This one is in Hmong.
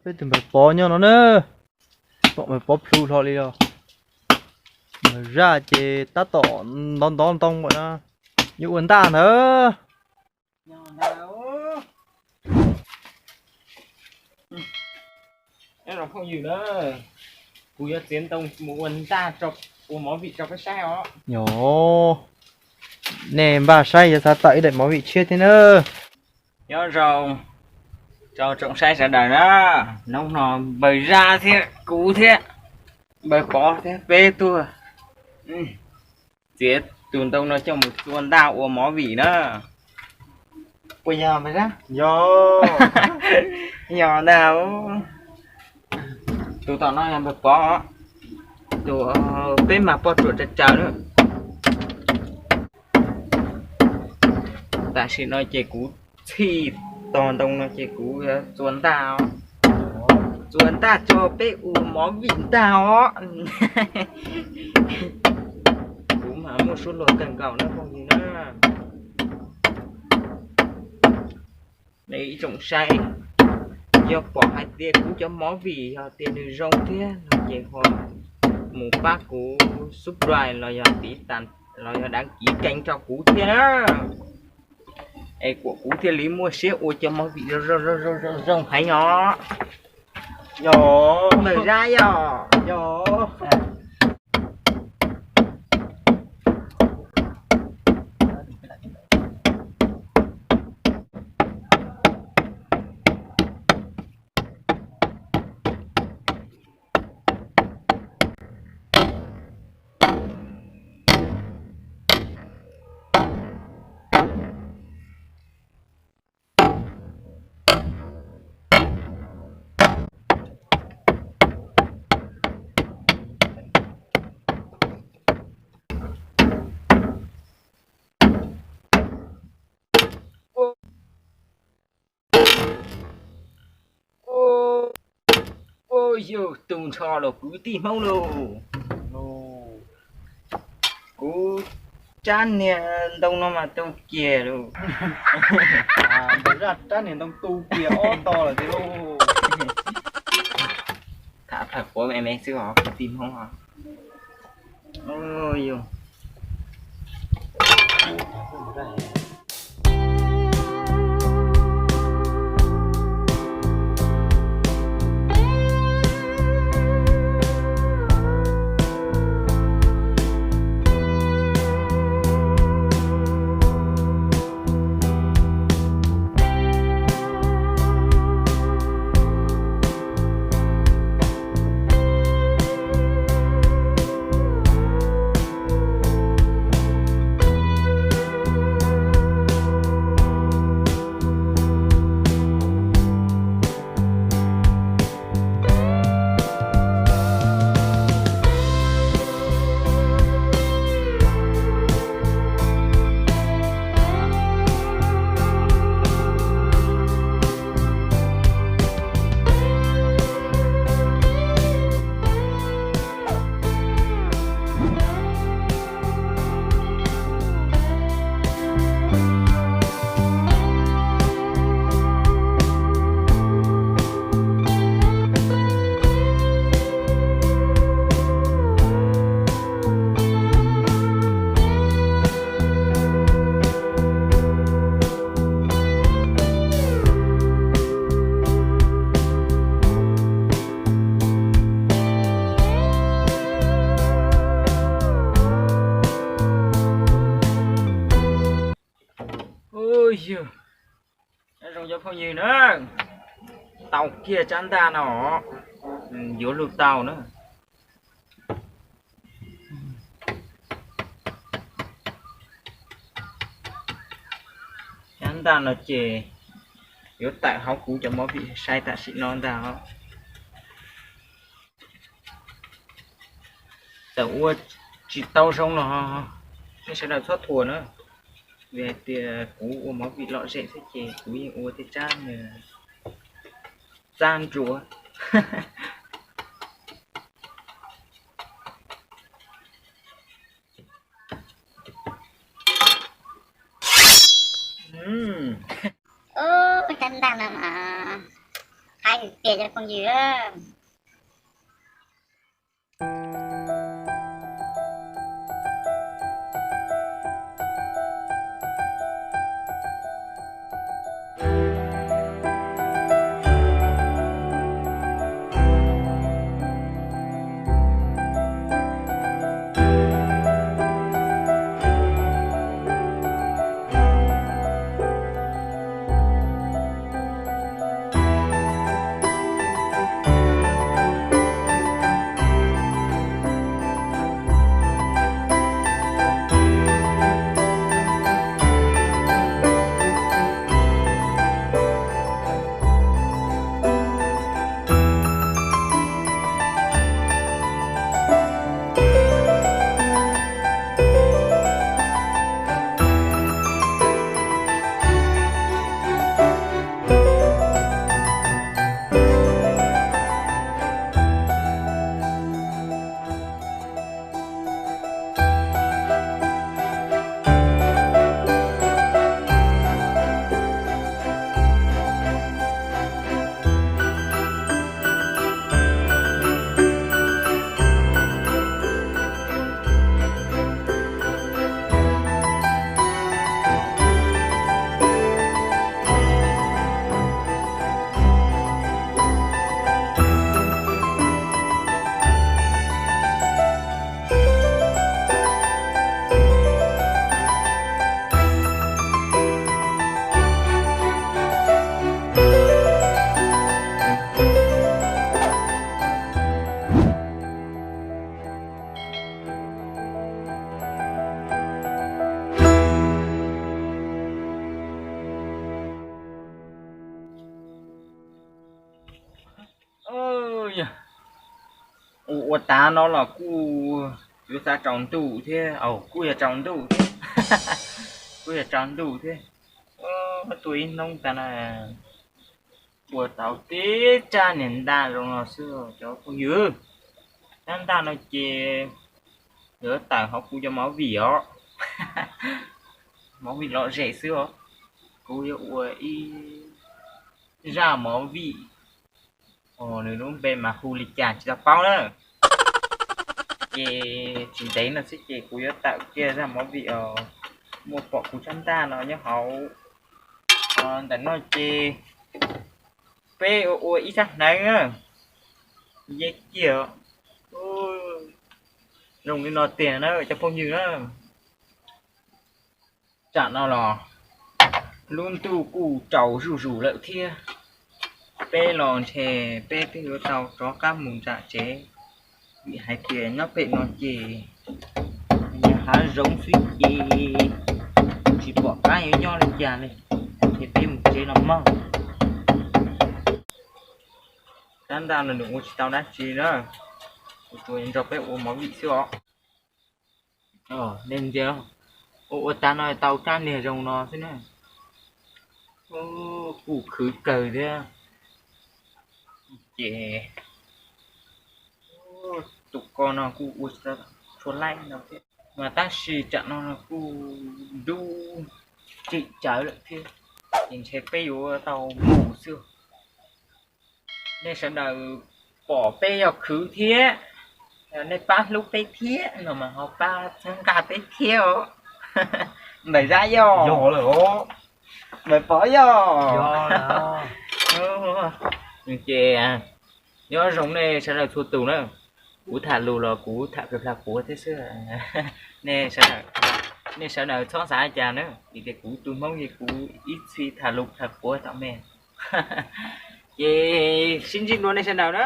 Peb tus npawg Pov nyob no na, pom npawg Pov plhu hlo li os. Npawg Zaj ces tab tom ntov ntov ntoo lawm na, yuav ua ntaj ntawd. Nyob zoo phooj ywg na, kuv yuav txiav ntoo mus ua ntaj, ua movie rau peb saib os. Yog, nej npaj saib yuav xav tawm ib daim movie tshiab thiab na. Nyob zoo rau tsoom saib sawv daws na, hnub no npawg Zaj thiab kuv thiab npawg Pov thiab peb tuaj txiav tus ntoo no coj mus txua ntaj ua movie na. Puas yog npawg Zaj? Yog, yog ntag. Tus tom no yog npawg Pov, tus peb mag poj ruam tsaws tsaws na. Tam sim no ces kuv txhij tog ntoo no ces kuv yuav txua ntaj, txua ntaj tso peb ua movie ntag os. Kuv mas muaj suab luag kawg nkaus na phooj ywg na. Nej ib tsoom saib, yog pom hais tias kuv cov movie yog tias nws zoo thiab no ces ho mus pab kuv subscribe los yog tiv tas los yog đăng ký kênh rau kuv thiab na. Es kuam kuv thiaj li muaj siab ua cov movie zoo zoo heev os. Yog, npawg Zaj yog. Yog. Ua yog tus ntsho los kwv tij Hmoob lauj. Kuv tsab niag ntoo no mas tu kiag lauj. Npawg Zaj tsab niag ntoo tu kiag ob tog lawm tiag lauj. Tham phawj quav me me xwb os kwv tij Hmoob os. Yog. Ua yog, nyob zoo cov phooj ywg na, tau kiag tsab ntaj no, yuav luag tau na. Tsab ntaj no ces yuav tawm hauv kuv cov movie sai tam sim no ntag os. Txawm ua tsis tau zoo los nej sawv daws txhob thuam na, vim hais tias kuv ua movie lom zem xwb ces kuv yeej ua tej tsab txab ntsuav. Ub, tsab ntaj no mas qaib tiag cov phooj ywg. Yog ua ua tas no los kuj yuav xav tsaus ntuj thiab, kuj yog tsaus ntuj thiab, kuj yog tsaus ntuj thiab. Tuaj ib hnub tas na, ua tau tib rab niag ntaj zoo no xwb cov phooj ywg. Rab ntaj no ces yuav tawm hauv kuv cov movie os, movie lom zem xwb os. Kuv yuav ua ib zaj movie, nws lub npe mas hu li cas tsis tau paub na. Ces tsis ntev no xwb ces kuv yuav tawm kiag zaj movie os. Muaj pom kuv tsab ntaj no nyob hauv ntawm no ces peb ua ua ib sab hneev na, ye kiag zoo li no tiag na cov phooj ywg na. Tsam no los lub ntuj kuj tsaus zuj zus lawm thiab, peb los ntshe peb twb yuav tau rov qab mus nram tsev, vim hais tias nyob pem no ces yog hav zoov xwb ces tsis pom qab yuav nyob li cas li, ces peb mus tsev los mog. Rab ntaj no nws ua tsis tau dab tsi na, tsuas nrog peb ua movie xwb os. Nej ntsia, ua ua tas no tau rab niag zoo no xwb na. Kuj khwv kawg thiab. Ces tus ko no kuj ua tsis tau tshua laij no thiab, mas tab sis tsam no kuj dub tsim tsawv lawm thiab, ces ntshe peb yuav tau mus xwb. Nej sawv daws pom peb yog khwv thiab, nej pab hlub peb thiab no mas ho pab txhawb nqa peb thiab os. Npawg Zab yog, npawg Pov yog. Ces nyob zoo nej sawv daws txhua tus na. Kuv tham lus los kuv tham plas plas quav thiab xwb. Nej sawv daws txhob xav cas na, vim tias kuv tus Hmoob ces kuv ib txhis tham lus plas quav tom me. Ces sib ntsib dua nej sawv daws na.